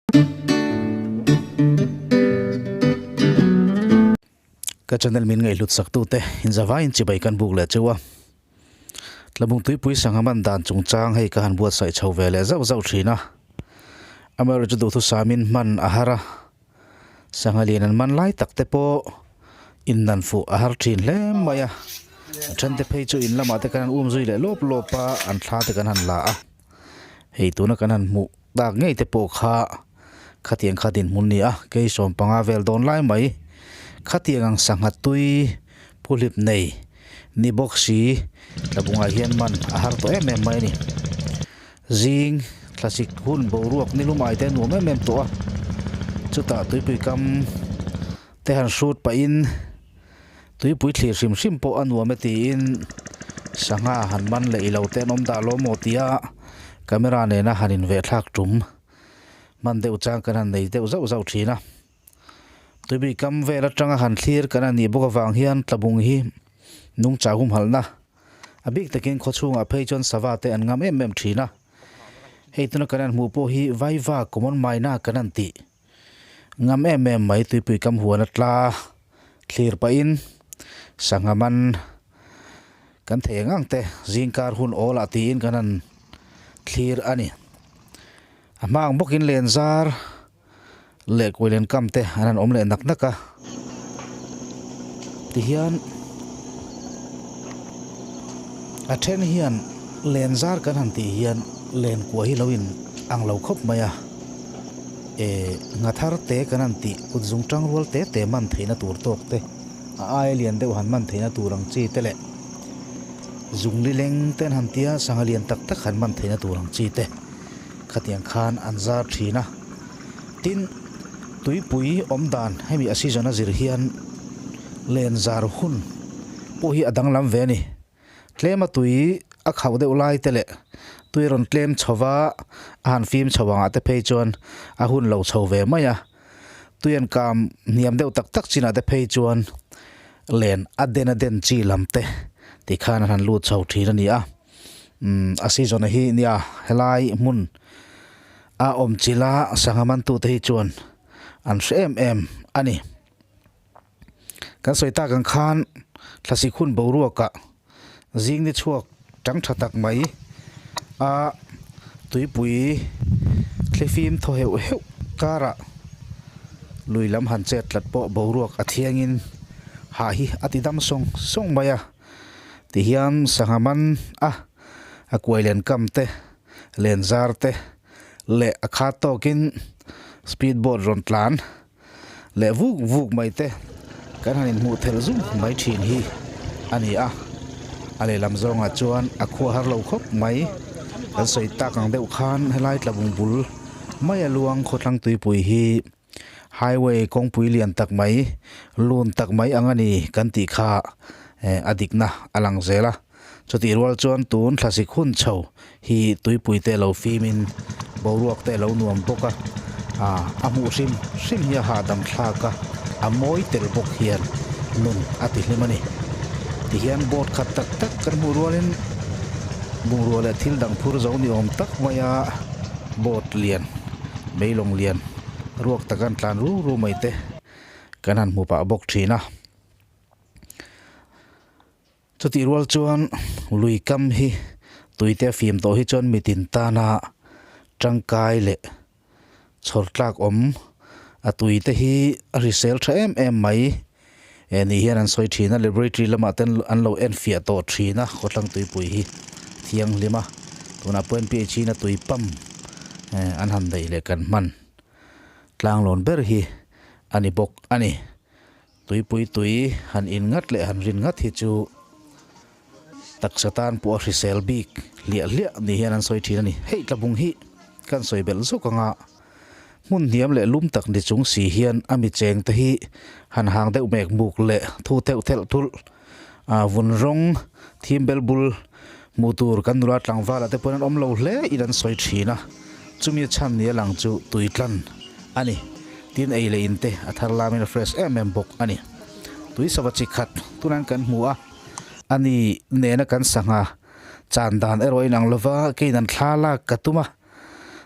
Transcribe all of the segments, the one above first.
Ka channel min ngaihhlut sak tute inzavaiin chibai kan buk leh cheu a. Tlabung tuipui sangha man dan chungchang hei ka han buatsaih chho ve leh zauh zauh thin a. Amaherawhchu chu duhthusamin hman a har a, sangha lian an man lai tak te pawh innan fuh a har thin hle mai a. A then te phei chu in lamah te kan han um zui leh lawp lawp a, an thla te kan han la a. Hei tuna kan han hmuh tak ngei te pawh kha khatiang kha dinhmun ni a, kei 15 vel dawn lai mai khatiang ang sangha tui phuhlip nei ni bawk si tlabungah hian man a har tawh em em mai a ni. Zing thlasik hun boruak nilum ai te nuam em em tawh a, chutah tuipui kam te han hrut pahin tuipui thlir hrim hrim pawh a nuam e tiin sangha han man leh ilo te an awm dah lo maw tia camera nena han inveh thlak tum hman deuh chang kan han nei deuh zauh zauh thin a. Tuipui kam vel atanga han thlir kan han nih bawk avang hian tlabung hi nungcha humhalhna a bik takin khawchhungah phei chuan sava te an ngam em em thin a. Hei tuna kan han hmuh pawh hi vaiva common maina kan han tih. Ngam em em mai tuipui kam huan a tla thlir pahin sangha man kan thei ang ang te zingkar hun awl ah tiin kan han thlir a ni. A hma ang bawkin lenzar leh kuailen kam te an han awm leh nak nak a tihian a then hian lenzar kan han tih hian lenkuah hi lo in ang lo khawp mai a. Eh, nga thar te kan han tih kut zung tang rual te te man theihna tur tawk te, a aia lian deuh han man theihna tur ang chi te leh zung li leng te an han tia sangha lian tak tak han man theihna tur ang chi te khatiang khan an zar thin a. Tin, tuipui awm dan hemi a season a zir hian len zar hun pawh hi a danglam ve a ni. Tlema tui a khauh deuh lai te leh tui rawn tlem chho va, a han fim chho angah te phei chuan a hun lo chho ve mai a. Tui an kam hniam deuh tak tak chinah te phei chuan len a den a den chi lam te tikhan an han lut chho thin a ni a. Umm a season a hi nia helai hmun a awm chila sangha mantute hi chuan an hre em em a ni. Kan sawi tak ang khan thlasik hun boruakah zing ni chhuak tang tha tak mai a tuipui thlifim thaw heuh heuh karah lui lam han chet tlat pawh boruak a thiangin hah hi a ti dam sawng sawng mai a tihian sangha man a a kuai len kam te len zar te leh a khat tawkin speed boat rawn tlan. leh vuk vuk mai te kan han inhmuh thelh zung mai thin hi a ni a, a lehlam zawngah chuan a khua har lo khawp mai kan sawi tak ang deuh khan helai tlabung bul mai a luang khawthlang tuipui hi highway kawngpui lian tak mai lun tak mai ang a ni kan tih kha eh a dikna a lang zel a chutih rual chuan tun thlasik hun chho hi tuipui te lo fimin boruak te lo nuam bawk a ah a hmuh hrim hrim hi a hahdam thlak a a mawi tel bawk hian nun a ti hlim a ni tihian boat khat tak tak kan hmuh rualin bungrua leh thil dang phur zo ni awm tak maia boat lian meilawng lian ruak taka an tlan ru ru mai te kan han hmu pah bawk thin a. Chutih rual chuan lui kam hi tuite fim tawh hi chuan mitin tana tangkai leh chhawr tlak awm a tuite hi a hrisel tha em em mai eh ni hian an sawi thin a laboratory lamah ten an lo en fiah tawh thin a khawthlang tuipui hi thianghlim a tunah pawh hian ph in a tui pump eh an han daih leh kan hman tlanglawn ber hi a ni bawk a ni. Tuipui tui han in ngat leh han rin ngat hi chu taksa tan pawh a hrisel bik hliah hliah ni hian an sawi thin a ni. Hei tlabung hi kan sawi belh zawk anga hmun hniam leh lum tak ni chung si hian a mi cheng te hi han hang deuh mek muk leh thu theuh thelh thulh a vun rawng thim bel bul hmuh tur kan nula tlangvala te pawhin an awm lo hle in an sawi thin a, chumi a chhan ni a lang chu tui tlan a ni. Tin ei leh in te a thar lamin a fresh em em bawk a ni. Tui sava chi khat tunan kan hmu a, a ni nena kan sangha chan dan erawh a inang lova keiin an thla lak ka tum a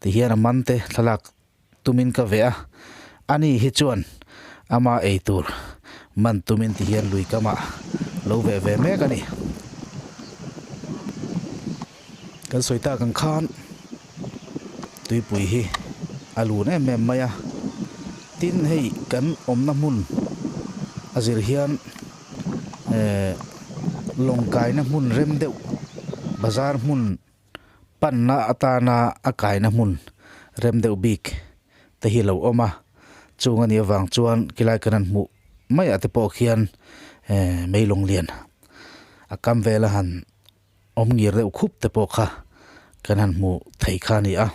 tihian a man te thlalak. tumin ka veh a, ani hi chuan ama ei tur man tumin ti hian lui kamah lo veh ve mek a ni. Kan sawi tak ang khan tuipui hi a lun em em mai a, tin hei kan awmna hmun a zir hian eh lawng kaina hmun rem deuh bazar hmun panna atana a kaina hmun rem deuh bik te hi lo awm a, chung anih avang chuan khilai kan han hmuh maiah te pawh khian eh meilawng lian a kam vel a han awm ngir deuh khup te pawh kha kan han hmuh theih kha a ni a,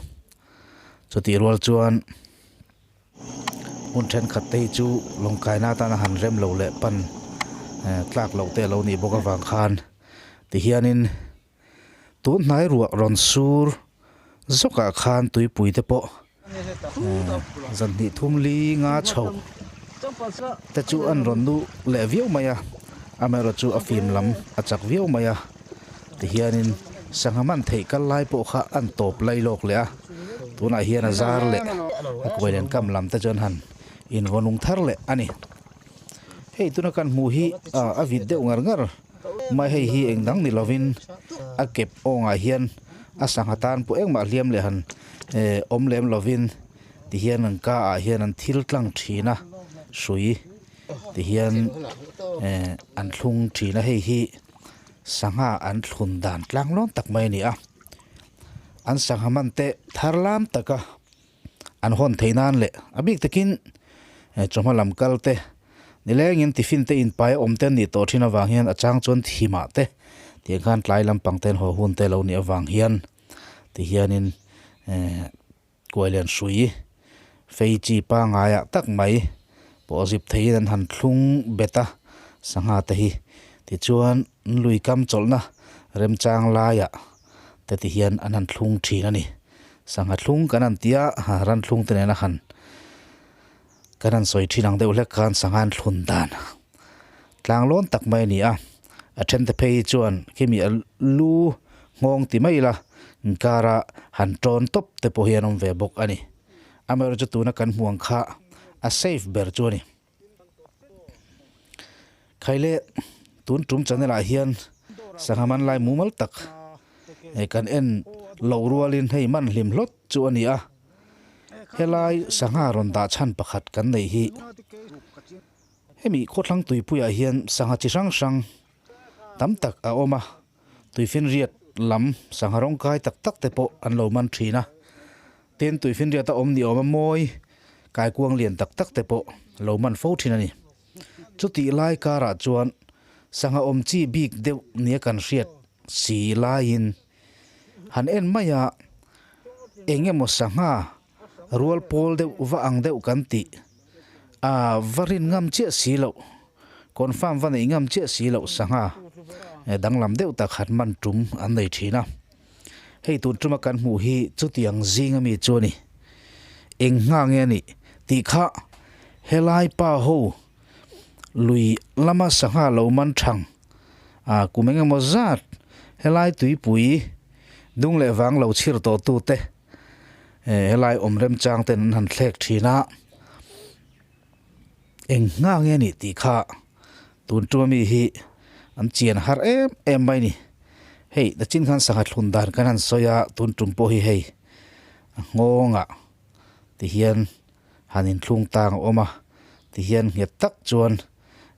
chutih rual chuan hmun thenkhat te hi chu lawngkaina atana han rem lo leh pan tlak loh te a lo nih bawk avang khan tihianin tun hnai ruah rawn sur zawkah khan tuipui te pawh zan hnih thum li nga chho te chu an rawn nu leh viau mai a amaherawh chu a fim lam a chak viau mai a tihianin sangha man theih kal lai pawh kha an tawp lai lawk leh a tunah hian a zar leh a kuai len kam lam te chu an han invawnung thar leh a ni hei tuna kan hmuh hi a vit deuh ngar ngar mai hei hi eng dang ni lovin a kep awngah hian a sangha tan pawh engmah hliam leh han eh awm lem lovin tihian an ka ah hian an thil tlang thin a hrui tihian eh an thlung thin a hei hi sangha an thlun dan tlang lawn tak mai a ni a an sangha man te thar lam taka an hawn theih nan leh a bik takin eh chawhma lam kal te nilengin tiffin te inpai a awm te an nih tawh thin avang hian a chang chuan thimah te tiang khan tlai lampang te an haw hun te lo nih avang hian. Tihianin eh kuailian hrui fei chi pangaiah tak mai pawh zip theihin an han thlung bet a sangha te hi tichuan lui kam chawlhna remchang laiah te tihian an han thlung thin a ni sangha thlung kan han tia ran thlung te nena han kan han sawi thin ang deuh hlek khan sangha an thlun dan tlang lawn tak mai a ni a a then te phei hi chuan khimi a lu nghawng ti mai ila inkara han tawn tawp te pawh hi an awm ve bawk a ni amaherawhchu tuna kan hmuh ang kha a safe ber chu a ni khaile tun tum channel ah hian sangha man lai mumal tak kan en loh rualin hei man hlim hlawt chu a ni a helai sangha rawn dah chhan pakhat kan neih hi. Hemi khawthlang tuipuiah hian sangha chi hrang hrang tam tak a awm a, tuifinriat lam sangha rawng kai tak tak te pawh an lo man thin a, tin tuifinriat a awm ni awm a mawi kaikuang lian tak tak te pawh lo man fo thin a ni. Chutih lai karah chuan sangha awm chi bik deuh nia kan hriat si laiin han en mai a, eng emaw sangha rual pawl deuh va ang deuh kan tih a va rin ngam chiah si loh confirm va neih ngam chiah si loh sangha danglam deuh tak han man tum an nei thin a hei tun tuma kan hmuh hi chutiang zing ami chu a ni eng hna nge a nih tih kha helai pa ho lui lama sangha lo man thang a kum eng emaw zat helai tuipui dung leh vang lo chhir tawh tu te. Helai awm remchang ten an han thlek thin a, eng hna nge nih tih kha tun tuma mi hi an chian har em em mai ni. Hei nachin khan sangha thlun dan kan han sawi a, tun tum pawh hi hei a nghawngah tihian han inthlung tang a awm a, tihian nghet tak chuan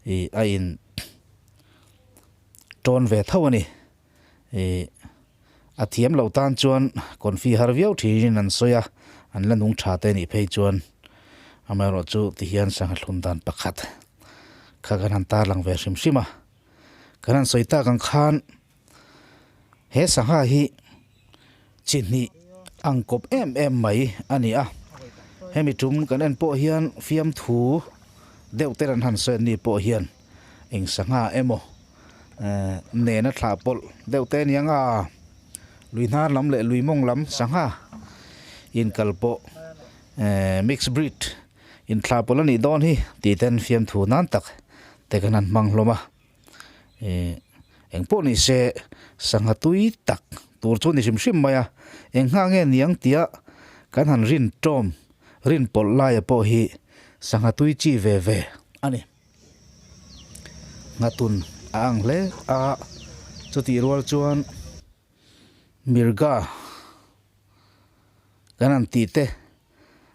ih a in tawn ve tho a ni. Ih. A thiam loh tan chuan confi har viau thinin an sawi a, an la nung tha te nih phei chuan amaherawh chu tihian sangha thlun dan pakhat kha kan han tarlang ve hrim hrim a. Kan han sawi tak ang khan he sangha hi chi hnih ang kawp em em mai a ni a, hemi tum kan en pawh hian fiamthu deuh ten an han sawi an ni pawh hian eng sangha emaw nena thlah pawlh deuh te ania nga lui hnar lam leh lui mawng lam sangha inkal pawh mix breed inthlah pawlh a nih dawn hi tih ten fiamthu nan tak te khan an hmang hlawm a engpawh ni se sangha tui tak tur chu a ni hrim hrim mai a eng nghah nge niang tia kan han rin tawm. Rin pawlh laia pawh hi sangha tui chi ve ve a ni. Nghatun a ang hle a, chutih rual chuan Mirga kan han tih te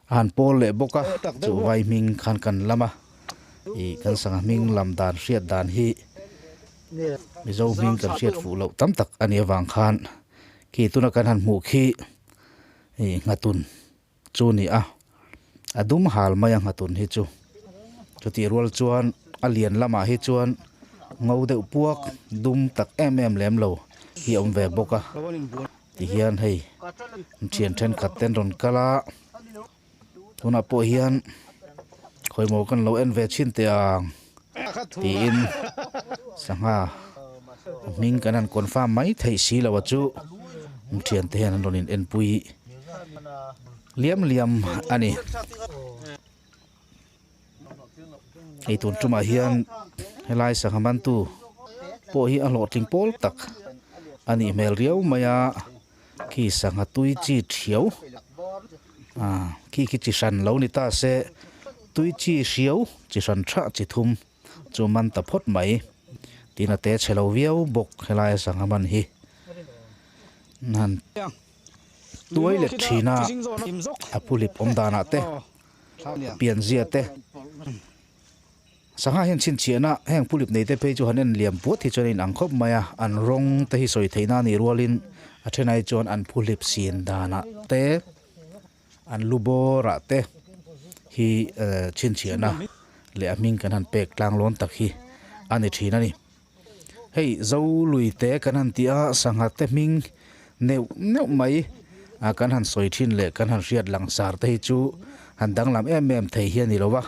a han pawl leh bawk a, chu vai hming khan kan lam a, ih kan sangha hming lam dan hriat dan hi Mizo hming kan hriat fuh loh tam tak a nih avang khan khi tuna kan han hmuh khi ih nghatun chu ni a, a dum hal mai a nghatun hi chu. Chutih rual chuan a lian lamah hi chuan ngo deuh puak dum tak em em lem lo hi a awm ve bawk a. Tihian hei thian thenkhat te an rawn kal a, tunah pawh hian khawimaw kan lo en ve chhin teh ang tiin sangha hming kan han confirm mai theih si lo a chu thiante hian an rawn in enpui liam liam a ni. Hei tun tumah hian helai sangha mantu pawh hi a hlawhtling pawl tak a nih hmel riau mai a khi sangha tui chi thiau ah khi khi chi hran lo ni ta se tui chi hriau chi hran tha chi thum chu man ta phawt mai tin a te chhe lo viau bawk helai sangha man hi han tuai let thin a a pulip awm danah te. Pianzia te Sangha hian chhinchhiahna heng pulip nei te phei chu han en liam puat hi chuan a inang khawp mai a, an rawng te hi sawi theihna a nih rualin a thenai chuan an phuhlip sin danah te an lu bawrah te hi chhinchhiahna leh a hming kan han pek tlang lawn tak hi a ni thin a ni. Hei zo lui te kan han tih a sangha te hming neuh neuh mai a kan han sawi thin leh kan han hriat langsar te hi chu han danglam em em thei hi a ni lo va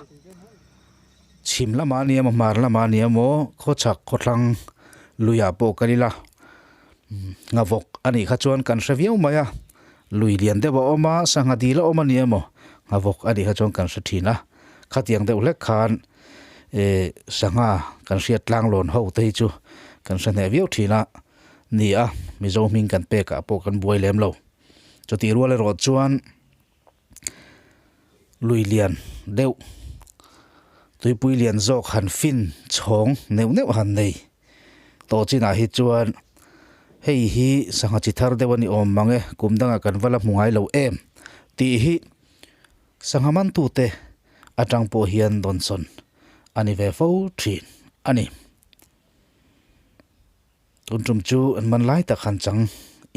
chhim lamah a ni emaw hmar lamah a ni emaw khawchhak khawthlang luiah pawh kal ila nghavawk a nih kha chuan kan hre viau mai a lui lian deuh a awm a sangha dil a awm a ni emaw nghavawk a nih kha chuan kan hre thin a khatiang deuh hlek khan. Eh sangha kan hriat tlang lawn ho te hi chu kan hre hneh viau thin a ni a, Mizo hming kan pek ah pawh kan buai lem lo. Chutih rual erawh chuan lui lian deuh tuipui lian zawk han fin chhawng neuh neuh han nei tawh chinah hi chuan hei hi sangha chi thar deuh a ni awm mang e, kum dangah kan va la hmu ngai lo em tih hi Sangha mantute atang pawh hian dawnsawn a ni ve fo thin a ni. Tun tum chu an man lai tak han chang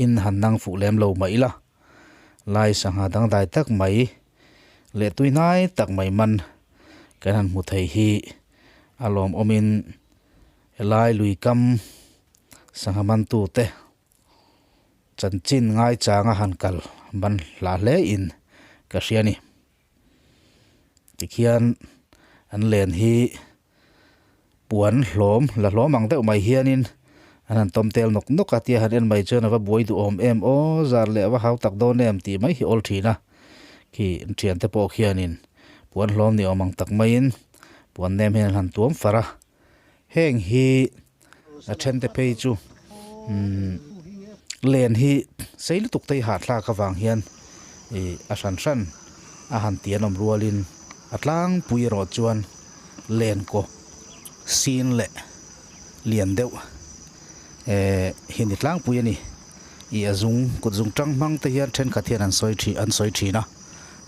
in han nang fuh lem lo mah ila, lai sangha dangdai tak mai leh tui hnai tak mai man kan han hmu thei hi a lawmawmin helai lui kam sangha mantute Chanchin ngaichanga han kal ban hla hle in ka hria ni. Tikhian an len hi puan hlawm la hlawm ang deuh mai hianin an han tawm tel nawk nawk a tia han en mai chuan a va buai duhawm em aw zar leh a va hau tak dawn em tih mai hi awl thin a. Khi thiante pawh khianin puan hlawm ni awm ang tak maiin puan nem hian an han tuam far a. Heng hi a thente phei chu umm len hi sei lutuk te hi hahthlak avang hian ih a hran hran a han ti an awm rualin a tlangpui erawh chuan len kaw sin leh lian deuh eh hi ni tlangpui a ni. Ih a zung kut zung tang hmang te hian thenkhat hian an sawi thin an sawi thin a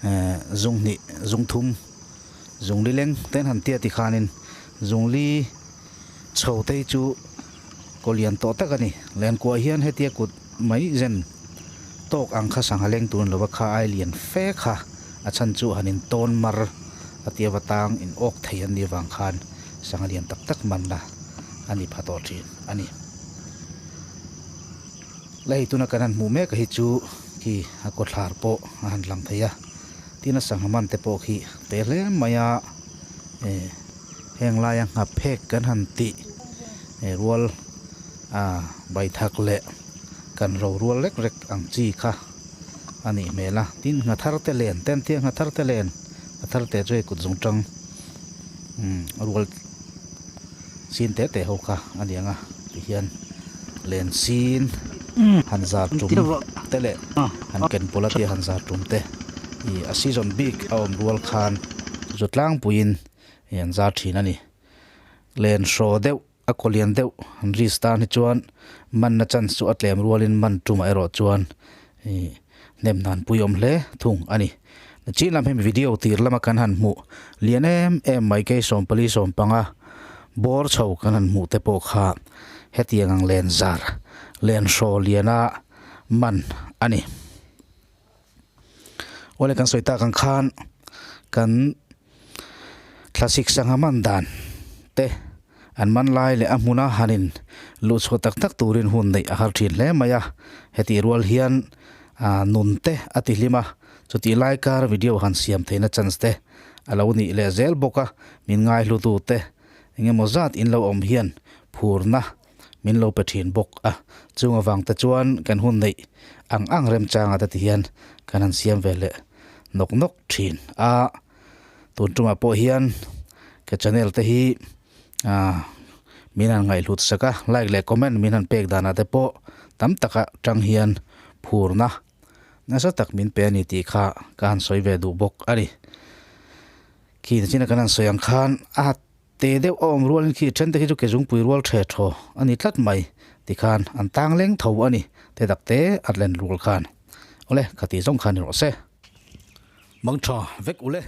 eh zung hnih zung thum zung li leng te an han tia tikhanin zung li chho te hi chu kaw lian tawh tak a ni. Lenkuah hian hetia kut mai zen tawk ang kha sangha leng tur ni lova kha ai lian fe kha a chhan chu han in tawn mar a tia va tang in awk thei an nih avang khan sangha lian tak tak manna a ni pha tawh thin a ni. La hei tuna kan han hmuh mek a hi chu khi a kawthlar pawh a han lang thei a, tin a sangha man te pawh khi te hle mai a, eh heng laia nghaphek kan han tih eh rual ah baithak leh kan ro rual rek rek ang chi kha a nih hmel a, tin nghathar te len te an tia nghathar te len nghathar te chu hei kut zung tang umm rual Sin te te ho kha a ni ang a tihian len sin han zar tum te leh han ken pawlh a tia han zar tum te Ih a season bik a awm rual khan chu chu tlangpuiin ih an zar thin a ni. Len hraw deuh a kaw lian deuh an risk tan hi chuan manna chance chu a tlem rualin man tumah erawh chuan ih hnem hnan pui awm hle thung a ni. Chin lam hemi video tir lama kan han hmuh lian em em mai kei 14 15 bawr chho kan han hmuh te pawh kha hetiang ang len zar len hraw liana man a ni. Awle kan sawi tak ang khan kan thlasik sangha man dan te an man lai leh a hmuna hanin luh chhuah tak tak turin hun neih a har thin hle mai a, hetih rual hian ah nun te a ti hlim a, chutih lai kar video han siam theihna chance te a lo nih leh zel bawk a, min ngaihlu tu te engemaw zat in lo awm hian phurna min lo pe thin bawk a, chung avang te chuan kan hun neih ang ang remchanga te ti hian kan han siam ve leh nawk nawk thin a, tun tumah pawh hian ka channel te hi ah min han ngaihhlut sak a, like leh comment min han pek danah te pawh tam taka tang hian phurna nasa tak min pe a ni tih kha ka han sawi ve duh bawk a ni. Khi nachina kan han sawi ang khan a Te deuh a awm rualin khi then te khi chu ke zungpui rual the thaw a ni tlat mai tikhan an tang leng tho a ni te tak te a len rual khan. Awle, khati zawng khan ni rawh se. Mang tha vek ule.